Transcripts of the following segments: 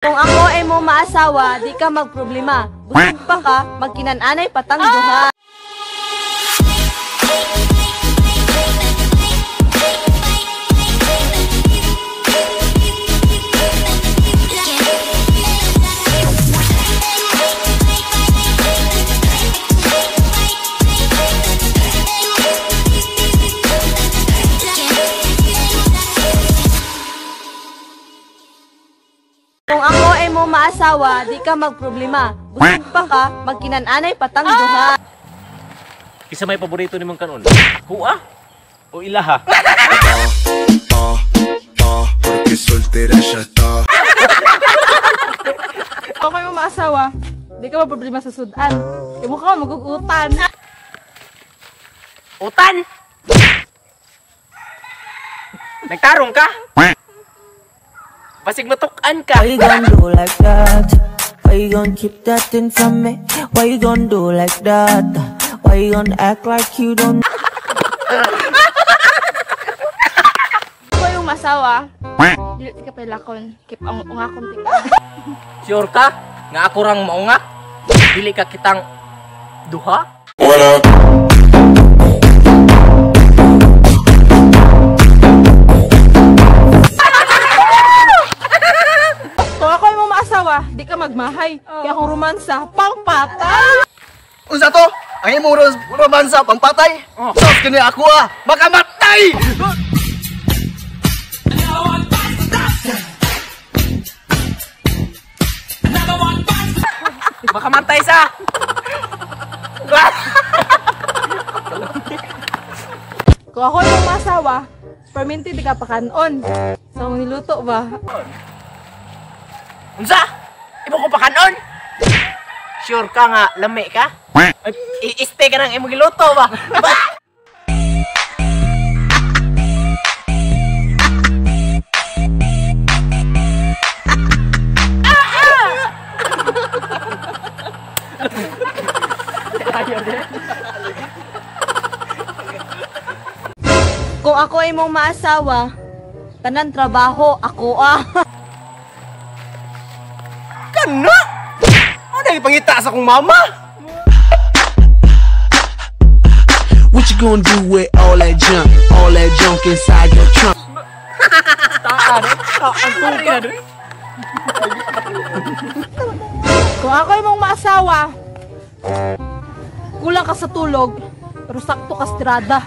Kung ako ay mo maasawa, di ka magproblema. Busog pa ka, magkinananay patang duha. Kung ako ay mo maasawa, di ka magproblema. Busog pa ka, magkinananay patang duha. Isa may paborito ni mong kanon. Ako ah? O ilaha? Porque soltera ya está. Kung ako mo maasawa, di ka maproblema sa sudan. Imo ka magugutan. Utan? Nagtarong ka? Basig matukan ka. Why you gonna do like that? Why you gonna keep that thing from me? Why you gonna do like that? Why you gonna act like you don't? Ako yung masawa, dili ka pailakon. Keep ang ungakon tika. Sure ka? Nga ako rang maungak? Dili ka kitang duha? What up? Di ka magmahay. Kaya akong romansa, pangpatay! Unsa to? Ang imong romansa, pangpatay? Oh. Sos, kini ako ah! Makamatay! Makamatay sa! Kung ako yung masawa, perminti di ka pakanon. Sa akong niluto ba? Unsa? Imo ko pakanon? Sure ka nga, lami ka? I-stay ka ng imong giluto ba? Kung ako ay mong maasawa, tanan trabaho, ako ah. Kana? Ano yung pangita sa kong mama? What you gonna do with all that junk inside your trunk? Taan, taan, Kung ako ay mong maasawa, kulang ka sa tulog, pero sakto ka sa tirada.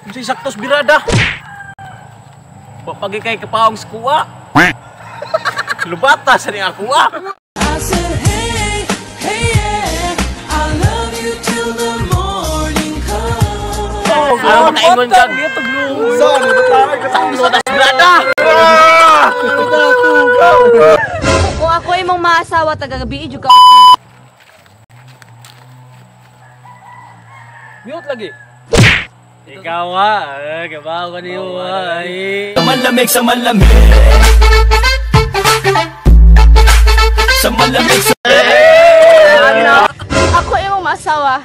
Kasi sakto sa birada. Pagkay kay kapaong sa kuwa. Lubata sa niya ako ah! I said, hey, hey, yeah, I love you till the morning comes. Oh, ano makaingon ka? Saan? Sakto na sa birada! Kung ako ay mong maasawa, tagagabi, juga. Mute lagi. Ikaw ah, gabaw ka niyo ah. Sa malamig, sa malamig. Sa malamig, sa... Ako imong maasawa,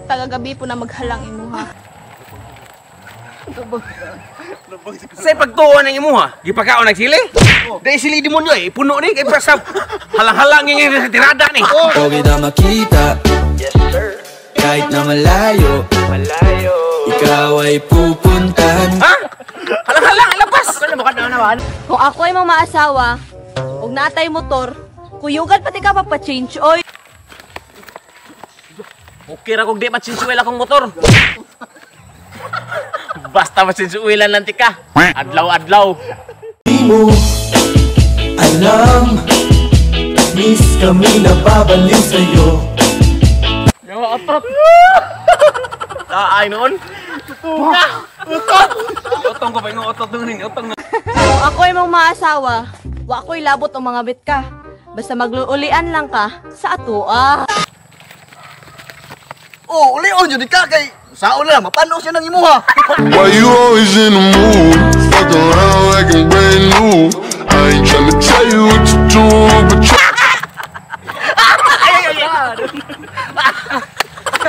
tagagabi po na maghalang imuha. Sa pagtuo ng imuha, gipakaon ng sili? Dahil sili demonyo eh, puno ni, kaya sa halang-halang yung sa tirada ni. O kita makita, kahit na malayo, ikaw ay pupuntahan. Ha? Halang-halang, labas! Kung ako ay mong maasawa, ug naatay motor, kuyugan pati ka pa-change oil. Okay ra kung di ma-change oil akong motor. Basta ma-change oilan lang tika. Adlaw-adlaw. Di mo alam, miss kami na babalik sa'yo. Yawa otot. Taay noon. Tutunga. Utot. Utong ko pa yung utot doon rin. Utong. Kung ako ay mong maasawa, wa ko'y labot o mga bit ka. Basta magluulian lang ka sa atoa. Oh, ulion yun ka kay saon na lang, mapano siya ng imuha. Why you always in the mood? Fuck around like I'm brand new. I ain't tryna tell you what to do, but you...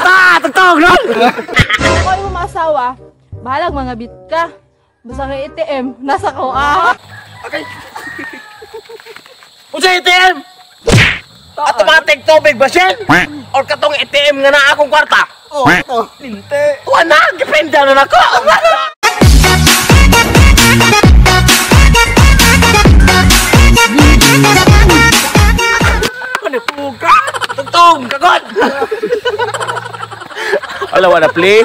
Ah, tugtog nun! Kung ako ay maasawa, bahalag mga bit ka. Basta kay ATM, nasa ko ah. Okay. Unsa ATM? Automatic tubig ba siya? Or katong ATM nga na akong kwarta? Oh, ito. Ninte. Wala, gipenda na nako. Ano puga? Tugtong, kagod. Wala, wala play.